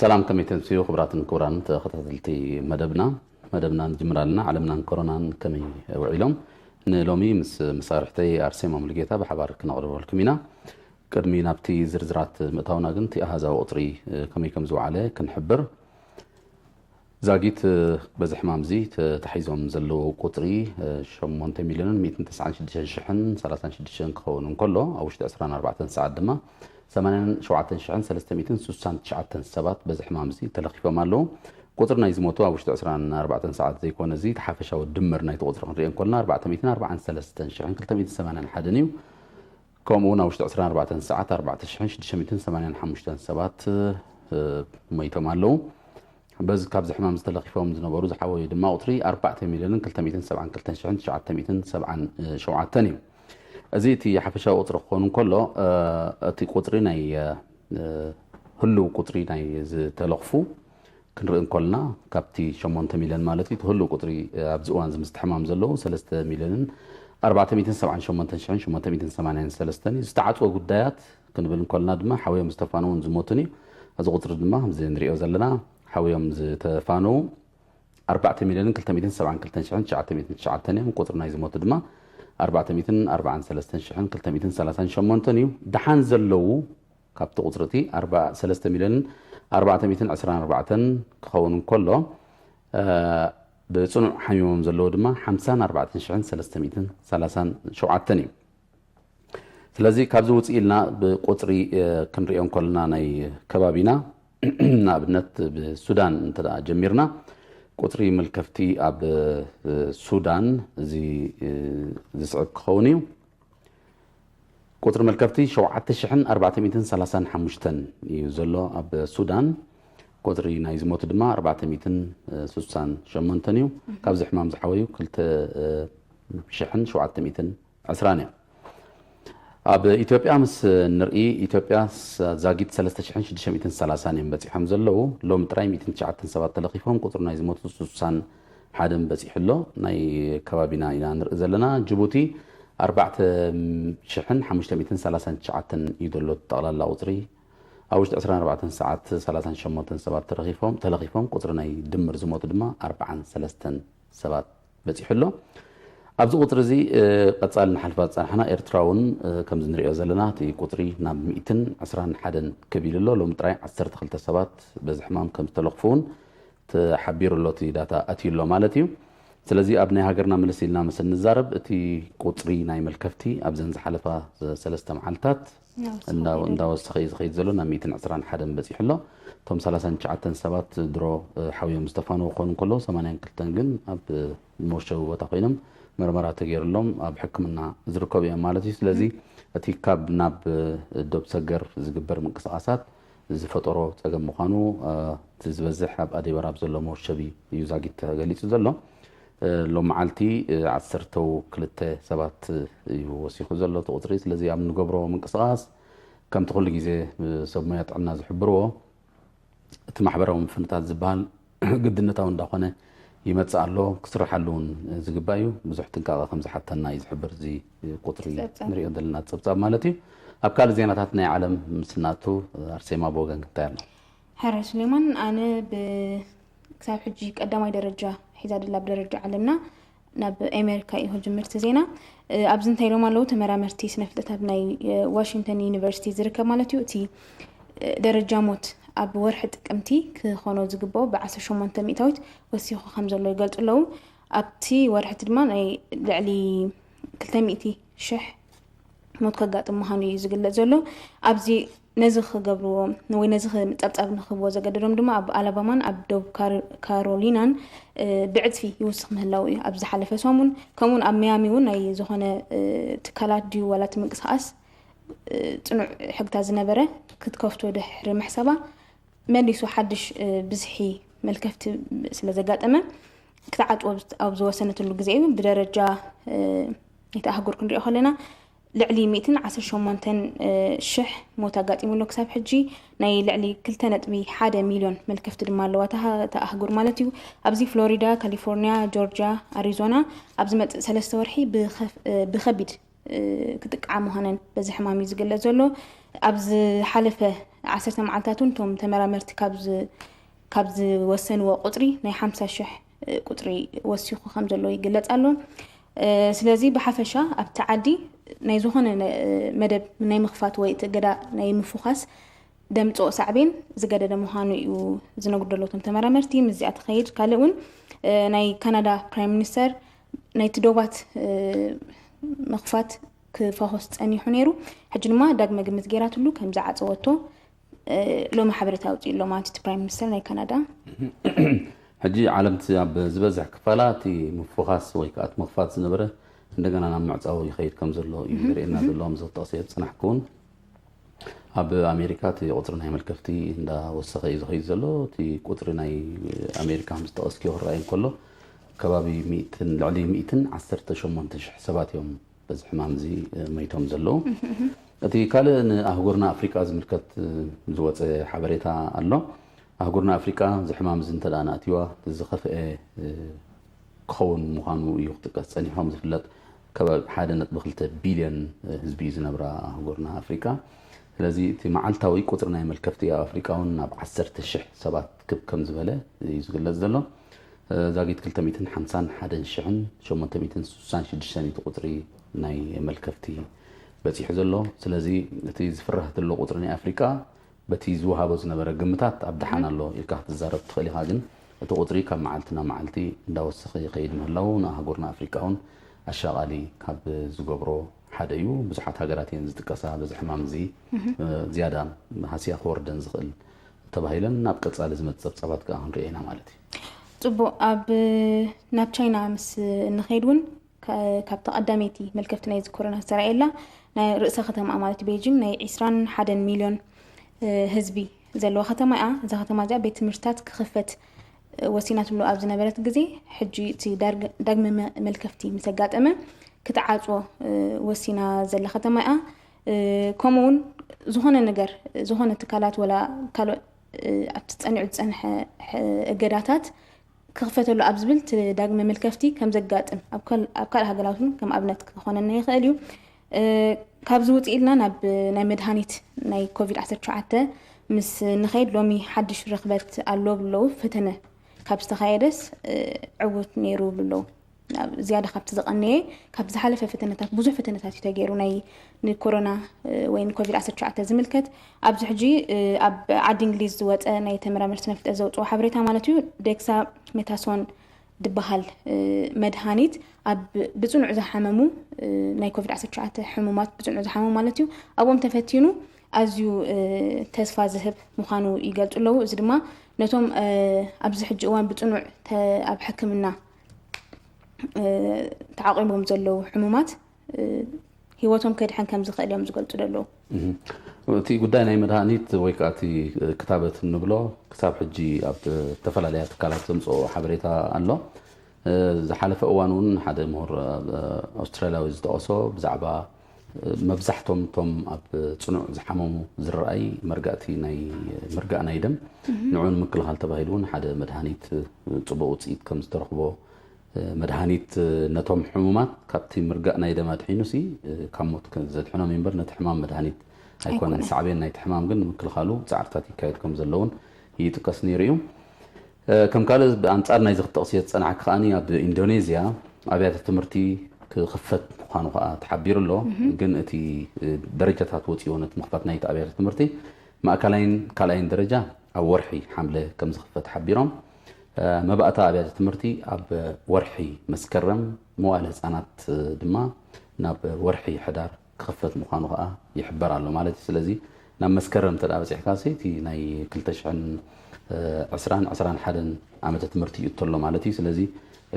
ሰላም፣ ከመይ ተምስዩ ክቡራትን ክቡራን ተኸታተልቲ መደብና? መደብና ንጅምር ኣለና። ዓለምናን ኮሮናን ከመይ ውዒሎም? ንሎሚ ምስ መሳርሕተይ ኣርሴማ ሙሉጌታ ብሓባር ክነቕርበልኩም ኢና። ቅድሚ ናብቲ ዝርዝራት ምእታውና ግን እቲ ኣሃዛዊ ቁጽሪ ከመይ ከም ዝወዓለ ክንሕብር። ዛጊት በዚ ሕማም እዚ ተታሒዞም ዘለዉ ቁጽሪ ሸሞንተ ሚልዮንን ሚእትን ተስዓን ሽዱሽተን ሽሕን ሰላሳን ሽዱሽተን ክኸውን እንከሎ፣ ኣብ ውሽጢ ዕስራን ኣርባዕተን ሰዓት ድማ ሰማንያን ሸውዓተን ሽሕን ሰለስተ ሚእትን ስሳን ትሽዓተን ሰባት በዚ ሕማም እዚ ተለኺፎም ኣለዉ። ቁጽሪ ናይ ዝሞቱ ኣብ ውሽጢ ዕስራን ኣርባዕተን ሰዓት ዘይኮነ፣ እዚ እቲ ሓፈሻዊ ድምር ናይቲ ቁጽሪ ክንሪኦ እንከለና ኣርባዕተ ሚእትን ኣርባዓን ሰለስተን ሽሕን ክልተ ሚእትን ሰማንያን ሓደን እዩ። ከምኡ እውን ኣብ ውሽጢ ዕስራን ኣርባዕተን ሰዓት ኣርባዕተ ሽሕን ሽዱሽተ ሚእትን ሰማንያን ሓሙሽተን ሰባት እ፣ ሞይቶም ኣለዉ። በዚ ካብዚ ሕማም ዝተለኺፎም ዝነበሩ ዝሓወዩ ድማ ቁጽሪ ኣርባዕተ ሚልዮንን ክልተ ሚእትን ሰብዓን ክልተን ሽሕን ትሽዓተ ሚእትን ሰብዓን ሸውዓተን እዩ። እዚ እቲ ሓፈሻዊ ቁጽሪ ክኸውን እንከሎ፣ እ፣ እቲ ቁጽሪ ናይ እ፣ ህሉው ቁጽሪ ናይ ዝተለኽፉ ክንርኢ እንከልና፣ ካብቲ ሸሞንተ ሚልዮን ማለት እዩ፣ እቲ ህሉው ቁጽሪ ኣብዚ እዋን እዚ ምስቲ ሕማም ዘለዉ ሰለስተ ሚልዮንን ኣርባዕተ ሚእትን ሰብዓን ሸሞንተን ሽሕን ሸሞንተ ሚእትን ሰማንያን ሰለስተን እዩ። ዝተዓጽወ ጉዳያት ክንብል እንከልና ድማ ሓውዮም ዝተፋነውን ዝሞቱን እዩ። እዚ ቁጽሪ ድማ ከምዚ ንሪኦ ዘለና ሓውዮም ዝተፋነዉ ኣርባዕተ ሚልዮንን ክልተ ሚእትን ሰብዓን ክልተን ሽሕን ትሽዓተ ሚእትን ትሽዓተን እዮም። ቁጽሪ ናይ ዝሞቱ ድማ ኣርባዕተ ሚእትን ኣርባዓን ሰለስተን ሽሕን ክልተ ሚእትን ሰላሳን ሸሞንተን እዩ። ደሓን ዘለዉ ካብቲ ቁጽሪ እቲ ኣርባ-፣ ሰለስተ ሚልዮንን ኣርባዕተ ሚእትን ዕስራን ኣርባዕተን ክኸውን እንከሎ፣ እ፣ ብጽኑዕ ሓሚሞም ዘለዉ ድማ ሓምሳን ኣርባዕተን ሽሕን ሰለስተ ሚእትን ሰላሳን ሸውዓተን እዩ። ስለዚ ካብዚ ውጽእ ኢልና ብቁጽሪ፣ እ፣ ክንሪኦ እንከለና ናይ ከባቢና ንኣብነት ብሱዳን እንተ ደኣ ጀሚርና ቁጽሪ መልከፍቲ ኣብ፣ እ፣ ሱዳን እዚ፣ እ፣ ዝስዕብ ክኸውን እዩ። ቁጽሪ መልከፍቲ ሸውዓተ ሽሕን ኣርባዕተ ሚእትን ሰላሳን ሓሙሽተን እዩ ዘሎ ኣብ ሱዳን። ቁጽሪ ናይ ዝሞቱ ድማ ኣርባዕተ ሚእትን ስሳን ሸሞንተን እዩ። ካብዚ ሕማም ዝሓወዩ ክልተ ሽሕን ሸውዓተ ሚእትን ዕስራን እዮም። ኣብ ኢትዮጵያ ምስ ንርኢ፣ ኢትዮጵያ ስ-፣ ዛጊት ሰለስተ ሽሕን ሽዱሽተ ሚእትን ሰላሳን እዮም በጺሖም ዘለዉ። ሎሚ ጥራይ ሚእትን ትሽዓተን ሰባት ተለኺፎም፣ ቁጽሪ ናይ ዝሞቱ ስሳን ሓደን በጺሑ ኣሎ። ናይ ከባቢና ኢና ንርኢ ዘለና። ጅቡቲ ኣርባዕተ ሽሕን ሓሙሽተ ሚእትን ሰላሳን ትሽዓተን እዩ ዘሎ ጠቕላላ ቁጽሪ። ኣብ ውሽጢ ዕስራን ኣርባዕተን ሰዓት ሰላሳን ሸሞንተን ሰባት ተረኺፎም፣ ተለኺፎም፣ ቁጽሪ ናይ ድምር ዝሞቱ ድማ ኣርባዓን ሰለስተን ሰባት በጺሑ ኣሎ። ኣብዚ ቁጽሪ እዚ፣ እ፣ ቀጻሊ ንሓልፋ ዝጸናሕና ኤርትራ እውን፣ እ፣ ከምዚ ንሪኦ ዘለና እቲ ቁጽሪ ናብ ሚእትን ዕስራን ሓደን ክብ ኢሉ ኣሎ። ሎሚ ጥራይ ዓሰርተ ክልተ ሰባት በዚ ሕማም ከም ዝተለኽፉ እውን ተሓቢሩ ኣሎ፣ እቲ ዳታ ኣትዩ ኣሎ ማለት እዩ። ስለዚ ኣብ ናይ ሃገርና ምልስ ኢልና ምስ እንዛረብ፣ እቲ ቁጽሪ ናይ መልከፍቲ ኣብዘን ዝሓለፋ ሰለስተ መዓልታት ያው፣ እንዳ-፣ ዝኸይድ እንዳወሰኸ እዩ ዝኸይድ ዘሎ፣ ናብ ሚእትን ዕስራን ሓደን በጺሑ ኣሎ። እቶም ሰላሳን ትሽዓተን ሰባት ድሮ፣ እ፣ ሓውዮም ዝተፋነዉ ክኾኑ እንከለዉ፣ ሰማንያን ክልተን ግን ኣብ መወሸቢ ቦታ ኮይኖም መርመራ ተገይሩሎም ኣብ ሕክምና ዝርከቡ እዮም ማለት እዩ። ስለዚ እቲ ካብ ናብ፣ እ፣ ዶብ ሰገር ዝግበር ምንቅስቓሳት ዝፈጠሮ ጸገም ምዃኑ፣ እ፣ እቲ ዝበዝሕ ኣብ ኣዲበራ ኣብ ዘሎ መወሸቢ እዩ ዛጊት ተገሊጹ ዘሎ። እ፣ ሎም መዓልቲ፣ እ፣ ዓሰርተ ክልተ ሰባት እዩ ወሲኹ ዘሎ እቲ ቁጽሪ። ስለዚ ኣብ እንገብሮ ምንቅስቓስ ከምቲ ኩሉ ግዜ፣ እ፣ ሰብ ሞያ ጥዕና ዝሕብርዎ፣ እቲ ማሕበራዊ ምፍንታት ዝበሃል ግድነታዊ እንዳኾነ ይመጽእ ኣሎ፣ ክስርሓሉ እውን ዝግባእ እዩ። ብዙሕ ጥንቃቐ ከም ዝሓተና እዩ ዝሕብር እዚ ቁጽሪ ጸብጻብ። ንሪኦ ዘለና ጸብጻብ ማለት እዩ። ኣብ ካልእ ዜናታት ናይ ዓለም ምስ እናእቱ፣ ኣርሴማ ብወገንኪ እንታይ ኣሎ? ሕራይ ሱሌማን፣ ኣነ ብ-፣ ክሳብ ሕጂ ቀዳማይ ደረጃ ሒዛ ደላ ብደረጃ ዓለምና ናብ ኣሜሪካ እዩ ክጅምር እቲ ዜና። እ፣ ኣብዚ እንታይ ኢሎም ኣለዉ ተመራመርቲ ስነ ፍልጠት ኣብ ናይ፣ እ፣ ዋሽንግተን ዩኒቨርሲቲ ዝርከብ ማለት እዩ። እቲ፣ እ፣ ደረጃ ሞት ኣብ ወርሒ ጥቅምቲ ክኾኖ ዝግብኦ ብዓሰርተ ሸሞንተ ሚእታዊት ወሲኹ ከም ዘሎ ይገልጹ ኣለዉ። ኣብቲ ወርሒ እቲ ድማ ናይ ልዕሊ ክልተ ሚእቲ ሽሕ ሞት ከጋጥም ምዃኑ እዩ ዝግለጽ ዘሎ። ኣብዚ ነዚ ክገብርዎ ወይ ነዚ ክ-፣ ጸብጻብ ንክህብዎ ዘገደዶም ድማ ኣብ ኣላባማን ኣብ ደቡብ ካር-፣ ካሮሊናን፣ እ፣ ብዕጽፊ ይውስኽ ምህላው እዩ ኣብ ዝሓለፈ ሰሙን። ከምኡውን ኣብ ሚያሚ እውን ናይ ዝኾነ፣ እ፣ ትካላት ድዩ ዋላ እቲ ምንቅስቓስ፣ እ፣ ጽኑዕ ሕግታት ዝነበረ ክትከፍቶ ድሕሪ ምሕሰባ መሊሱ ሓድሽ፣ እ፣ ብዝሒ መልከፍቲ ስለ ዘጋጠመ ክትዓጽዎ ኣብ ዝወሰነትሉ ግዜ እዩ። ብደረጃ፣ እ፣ ናይቲ ኣህጉር ክንሪኦ ከለና ልዕሊ ሚእትን ዓሰርተ ሸሞንተን ሽሕ ሞት ኣጋጢሙ ኣሎ ክሳብ ሕጂ። ናይ ልዕሊ ክልተ ነጥቢ ሓደ ሚልዮን መልከፍቲ ድማ ኣለዋ እታ ሃ-፣ እታ ኣህጉር ማለት እዩ። ኣብዚ ፍሎሪዳ፣ ካሊፎርኒያ፣ ጆርጅያ፣ ኣሪዞና ኣብ ዝመጽእ ሰለስተ ወርሒ ብኸፍ-፣ እ፣ ብኸቢድ፣ እ፣ ክጥቅዓ ምዃነን በዚ ሕማም እዩ ዝግለጽ ዘሎ። ኣብ ዝሓለፈ ዓሰርተ መዓልታት እውን እቶም ተመራመርቲ ካብ ዝ- ካብ ዝወሰንዎ ቁፅሪ ናይ ሓምሳ ሽሕ ቁፅሪ ወሲኹ ከም ዘሎ ይግለፅ ኣሎ። ስለዚ ብሓፈሻ ኣብቲ ዓዲ ናይ ዝኾነ መደብ ናይ ምኽፋት ወይ እቲ እገዳ ናይ ምፍዃስ ደምፅኦ ሳዕቤን ዝገደደ ምዃኑ እዩ ዝነግሩ ዘለዉ እቶም ተመራመርቲ። ምስዚኣ ትኸይድ ካልእ እውን ናይ ካናዳ ፕራይም ሚኒስተር ናይቲ ዶባት ምኽፋት ክፈኾስ ጸኒሑ ነይሩ። ሕጂ ድማ ዳግመ ግምት ገይራትሉ ከም ዝዓጸወቶ ሎሚ ሓበሬታ ኣውጺኡ ኣሎ ማለት እቲ ፕራይም ሚኒስተር ናይ ካናዳ። ሕጂ ዓለምቲ ኣብ ዝበዝሕ ክፋላ እቲ ምፍኻስ ወይ ከዓ እቲ ምኽፋት ዝነበረ እንደገና ናብ ምዕፃው ይኸይድ ከም ዘሎ እዩ ዝርእየና ዘሎ። ከምዚ ክጠቕሰ ዝፀናሕኩ እውን ኣብ ኣሜሪካ እቲ ቁፅሪ ናይ መልከፍቲ እንዳወሰኸ እዩ ዝኸይድ ዘሎ። እቲ ቁፅሪ ናይ ኣሜሪካ ከም ዝጠቐስክዮ ክረኣይ እንከሎ ከባቢ ሚእትን ልዕሊ ሚእትን ዓሰርተ ሸሞንተ ሽሕ ሰባት እዮም በዚ ሕማም እዚ መይቶም ዘለዉ። እቲ ካልእ ንኣህጉርና ኣፍሪቃ ዝምልከት ዝወፀ ሓበሬታ ኣሎ። ኣህጉርና ኣፍሪቃ እዚ ሕማም እዚ እንተ ደኣ ንኣትዋ ዝኸፍአ ክኸውን ምዃኑ እዩ ክጥቀስ ጸኒሑ። ከም ዝፍለጥ ከባቢ ሓደ ነጥቢ ክልተ ቢልዮን ህዝቢ እዩ ዝነብራ ኣህጉርና ኣፍሪቃ። ስለዚ እቲ መዓልታዊ ቁፅሪ ናይ መልከፍቲ ኣብ ኣፍሪቃ እውን ናብ ዓሰርተ ሽሕ ሰባት ክብ ከም ዝበለ እዩ ዝግለጽ ዘሎ። ዛጊት ክልተ ሚእትን ሓምሳን ሓደን ሽሕን ሸሞንተ ሚእትን ስሳን ሽዱሽተን እቲ ቁፅሪ ናይ መልከፍቲ በፂሑ ዘሎ። ስለዚ እቲ ዝፍራህ ዘሎ ቁፅሪ ናይ ኣፍሪቃ በቲ ዝወሃቦ ዝነበረ ግምታት ኣብ ደሓን ኣሎ ኢልካ ክትዛረብ ትኽእል ኢኻ። ግን እቲ ቁፅሪ ካብ መዓልቲ ናብ መዓልቲ እንዳወሰኸ ይኸይድ ምህላው ንኣህጉርና ኣፍሪቃ እውን ኣሻቓሊ ካብ ዝገብሮ ሓደ እዩ። ብዙሓት ሃገራት እየን ዝጥቀሳ በዚ ሕማም እዚ ዝያዳ ሃስያ ክወርደን ዝኽእል ተባሂለን ናብ ቀፃሊ ዝመፅእ ፀብፃባት ከዓ ክንሪኦ ኢና ማለት እዩ። ፅቡቕ። ኣብ ናብ ቻይና ምስ እንኸይድ እውን ካብታ ቀዳመይቲ መልከፍቲ ናይዚ ኮሮና ዝተራእየላ ናይ ርእሰ ከተማኣ ማለት ቤጂንግ ናይ ዒስራን ሓደን ሚልዮን ህዝቢ ዘለዋ ከተማ እያ። እዛ ከተማ እዚኣ ቤት ትምህርትታት ክኽፈት ወሲናትሉ ኣብ ዝነበረት ግዜ ሕጂ እቲ ዳግመ መልከፍቲ ምስ ኣጋጠመ ክትዓፅዎ ወሲና ዘላ ከተማ እያ። ከምኡ እውን ዝኾነ ነገር ዝኾነ ትካላት ወላ ካልኦት ኣብቲ ፀኒዑ ዝፀንሐ እገዳታት ክኽፈተሉ ኣብ ዝብል እቲ ዳግመ መልከፍቲ ከም ዘጋጥም ኣብ ካልእ ሃገራት እውን ከም ኣብነት ክኾነና ይኽእል እዩ። ካብዚ ውፅእ ኢልና ናብ ናይ መድሃኒት ናይ ኮቪድ ዓሰርተ ትሽዓተ ምስ ንኸይድ ሎሚ ሓድሽ ርኽበት ኣሎ ብለዉ ፈተነ ካብ ዝተኻየደስ ዕዉት ነይሩ ብለዉ። ዝያዳ ካብቲ ዝቐነየ ካብ ዝሓለፈ ፈተነታት ብዙሕ ፈተነታት እዩ ተገይሩ ናይ ንኮሮና ወይ ንኮቪድ ዓሰርተ ትሽዓተ ዝምልከት ኣብዚ ሕጂ ኣብ ዓዲ እንግሊዝ ዝወፀ ናይ ተመራመርቲ መፍጠ ዘውፅኦ ሓበሬታ ማለት እዩ። ዴክሳ ሜታሶን ዝበሃል መድሃኒት ኣብ ብፅኑዕ ዝሓመሙ ናይ ኮቪድ ዓሰርተ ትሽዓተ ሕሙማት ብፅኑዕ ዝሓመሙ ማለት እዩ ኣብኦም ተፈቲኑ ኣዝዩ ተስፋ ዝህብ ምዃኑ ይገልፁ ኣለዉ። እዚ ድማ ነቶም ኣብዚ ሕጂ እዋን ብፅኑዕ ኣብ ሕክምና ተዓቂቦም ዘለዉ ሕሙማት ህይወቶም ከድሕን ከም ዝኽእል እዮም ዝገልፁ ዘለዉ። እቲ ጉዳይ ናይ መድሃኒት ወይ ከዓ እቲ ክታበት እንብሎ ክሳብ ሕጂ ኣብ ዝተፈላለያ ትካላት ዘምፅኦ ሓበሬታ ኣሎ። ዝሓለፈ እዋን እውን ሓደ ምሁር ኣውስትራሊያዊ ዝጠቐሶ ብዛዕባ መብዛሕቶም እቶም ኣብ ፅኑዕ ዝሓመሙ ዝረኣይ መርጋእቲ ናይ ምርጋእ ናይ ደም ንዑ ንምክልኻል ተባሂሉ እውን ሓደ መድሃኒት ፅቡቅ ውፅኢት ከም ዝተረኽቦ መድሃኒት ነቶም ሕሙማት ካብቲ ምርጋእ ናይ ደም ኣድሒኑ ሲ ካብ ሞት ዘድሕኖም እምበር ነቲ ሕማም መድሃኒት ኣይኮነን። ሳዕቤን ናይቲ ሕማም ግን ንምክልኻሉ ፃዕርታት ይካየድ ከም ዘለውን ይጥቀስ ነይሩ እዩ። ከም ካልእ ኣንፃር ናይዚ ክጠቕስዮ ዝፀናሕኪ ከኣ ኣብ ኢንዶኔዝያ ኣብያተ ትምህርቲ ክኽፈት ምዃኑ ከዓ ተሓቢሩ ኣሎ። ግን እቲ ደረጃታት ወፂኦ ነቲ ምኽፋት ናይቲ ኣብያተ ትምህርቲ ማእከላይን ካልኣይን ደረጃ ኣብ ወርሒ ሓምለ ከም ዝኽፈት ሓቢሮም። መባእታ ኣብያተ ትምህርቲ ኣብ ወርሒ መስከረም፣ መዋእለ ህፃናት ድማ ናብ ወርሒ ሕዳር ክኽፈት ምዃኑ ከዓ ይሕበር ኣሎ ማለት እዩ። ስለዚ ናብ መስከረም እንተ በፂሕካ ሲ እቲ ናይ ክልተ ሽሕን ዕስራን ዕስራን ሓደን ዓመተ ትምህርቲ ይእቶ ኣሎ ማለት እዩ። ስለዚ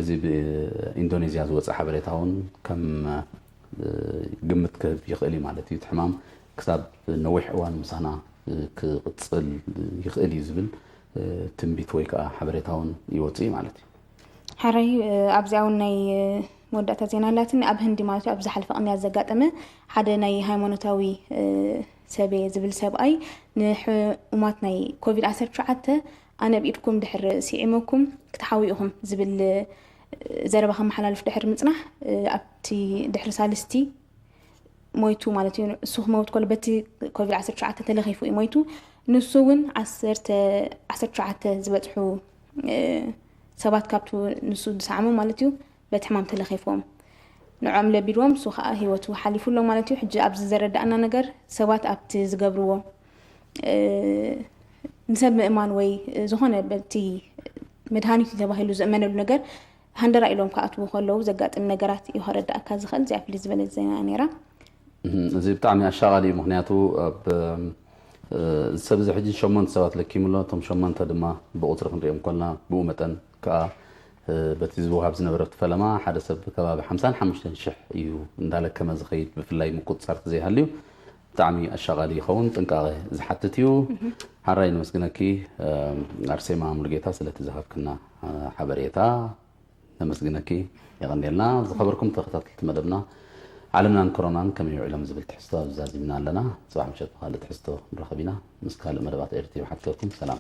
እዚ ብኢንዶኔዝያ ዝወፀ ሓበሬታ እውን ከም ግምት ክህብ ይኽእል እዩ ማለት እዩ። እቲ ሕማም ክሳብ ነዊሕ እዋን ምሳና ክቕፅል ይኽእል እዩ ዝብል ትንቢት ወይ ከዓ ሓበሬታ እውን ይወፅእ እዩ ማለት እዩ። ሓራይ ኣብዚኣ እውን ናይ መወዳእታ ዜና ኣላትኒ። ኣብ ህንዲ ማለት እዩ ኣብ ዝሓለፈ ቅንያት ዘጋጠመ ሓደ ናይ ሃይማኖታዊ ሰቤ ዝብል ሰብኣይ ንሕሙማት ናይ ኮቪድ ዓሰርተ ትሽዓተ ኣነ ኣብ ኢድኩም ድሕር ስዒመኩም ክትሓዊ ኢኹም ዝብል ዘረባ ከመሓላልፍ ድሕር ምፅናሕ ኣብቲ ድሕሪ ሳልስቲ ሞይቱ ማለት እዩ። እሱ ክመውት ከሎ በቲ ኮቪድ ዓሰርተ ትሽዓተ ተለኺፉ እዩ ሞይቱ። ንሱ እውን ዓሰርተ ዓሰርተ ትሽዓተ ዝበፅሑ ሰባት ካብቲ ንሱ ዝሰዓሙ ማለት እዩ በቲ ሕማም ተለኺፎም ንዖም ለቢድዎም እሱ ከዓ ህይወቱ ሓሊፉ ኣሎ ማለት እዩ። ሕጂ ኣብዚ ዘረዳእና ነገር ሰባት ኣብቲ ዝገብርዎ ንሰብ ምእማን ወይ ዝኾነ በቲ መድሃኒት ተባሂሉ ዝእመነሉ ነገር ሃንደራ ኢሎም ክኣትዉ ከለዉ ዘጋጥም ነገራት እዩ ከረዳእካ ዝኽእል። እዚኣ ፍልይ ዝበለት ዜና እያ ነይራ። እዚ ብጣዕሚ ኣሻቓሊ እዩ። ምክንያቱ ኣብ ሰብ እዚ ሕጂ ሸሞንተ ሰባት ለኪሙ ኣሎ። እቶም ሸሞንተ ድማ ብቁፅሪ ክንሪኦም ከለና ብኡ መጠን ከዓ በቲ ዝወሃብ ዝነበረ ፈለማ ሓደ ሰብ ከባቢ ሓምሳን ሓሙሽተን ሽሕ እዩ እንዳለከመ ዝኸይድ። ብፍላይ ምቁፅፃር ተዘይሃልዩ ብጣዕሚ ኣሻቓሊ ይኸውን፣ ጥንቃቐ ዝሓትት እዩ። ሓራይ ነመስግነኪ ኣርሴማ ሙሉጌታ ስለቲ ዝሃብክና ሓበሬታ። ነመስግነኪ። የቐንየልና። ዝኸበርኩም ተኸታተልቲ መደብና ዓለምናን ኮሮናን ከመይ ውዒሎም ዝብል ትሕዝቶ ኣብዚ ዛዚምና ኣለና። ፅባሕ ምሸት ብካልእ ትሕዝቶ ንራኸብ ኢና። ምስ ካልእ መደባት ኤርትሪ ይሓትከኩም። ሰላም።